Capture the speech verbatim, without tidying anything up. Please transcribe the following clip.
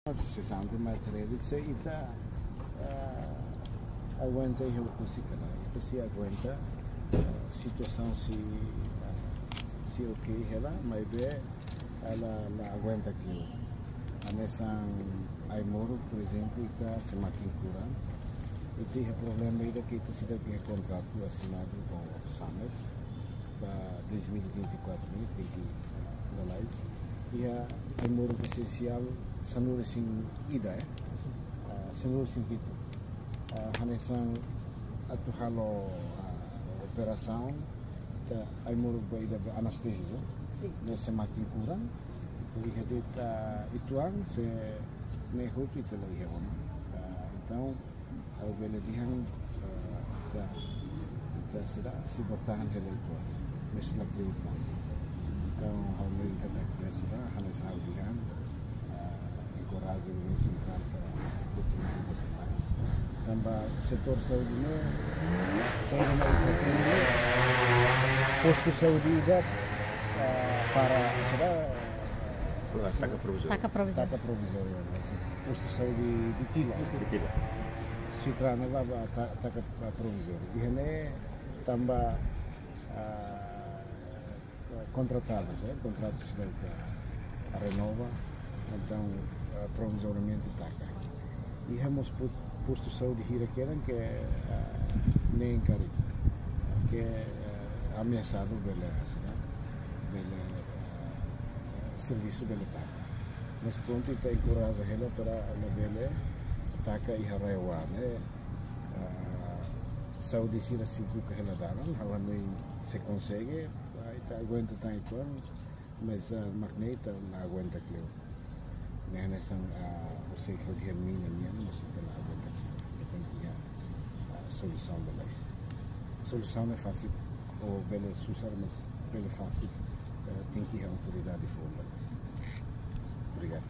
Sesante mai tredit se ita, ah, aguenta iha Oekusi ka lae. Ita sei aguenta, ah, situasaun sei, ah, sei oke hela, maibé la, la aguenta kleur. Hanesan ai-moruk, por ezemplu, ita semakin kurang. Ita iha problema ida ke ita seidauk iha kontratu asinadu ho SAMES ba dois mil e vinte e quatro ne'e, tenke lalais. Iha ai-moruk esensiál sanulu-resin-ida, eh? Ah, sanulu-resin-hitu. Ah, hanesan atu halo, ah, operasaun, ita ai-moruk ba ida ba anestezia, Sin. Ne'e semakin kurang. Iha de'it, ah, uitoan, se ne'e hotu ita la iha ona. Ah, entaun, ha'u bele dehan, eh, ita, ita seidauk sei bertahan hela uitoan, maibé la kleur tan. Entaun, ha'u hanoin katak ita seidauk, hanesan ha'u dehan, eh, enkoraja o governu para kontinua mais. Tanba setór saúde ne'e, saúde ne'e, postu saúde ida, eh, para, seidauk, Taka provizóriu. Taka provizóriu. Taka provizóriu. Postu saúde Bitila. Bitila. Sei trana ba, ba ta-, taka, ba provizóriu. Iha ne'e tanba, ah, kontratadus, eh, kontratu seidauk renova, entaun, ah, provizoriamente taka. Iha mós pu-, postu saúde hira kedan ke, ah, neen karik, ke, ah, ameasadu bele, seidauk, bele, ah, servisu bele taka. Mas prontu, ita enkoraja hela para labele taka iha RAEOA ne'e, ah, saúde sira sei buka hela dalan, ha'u hanoin sei konsege, ah, ita aguenta tan uitoan, mas, ah, mak ne'e ita la aguenta kleur. Ne'e hanesan, ah, ha'u sei hodi hermina nian, mas ita la aguenta kleur. Ita tenke iha, ah, solusaun ba lalais. Solusaun ne'e fasil, ou bele susar, mas bele fasil, eh, tenke iha autoridade fó lalais. Obrigadu.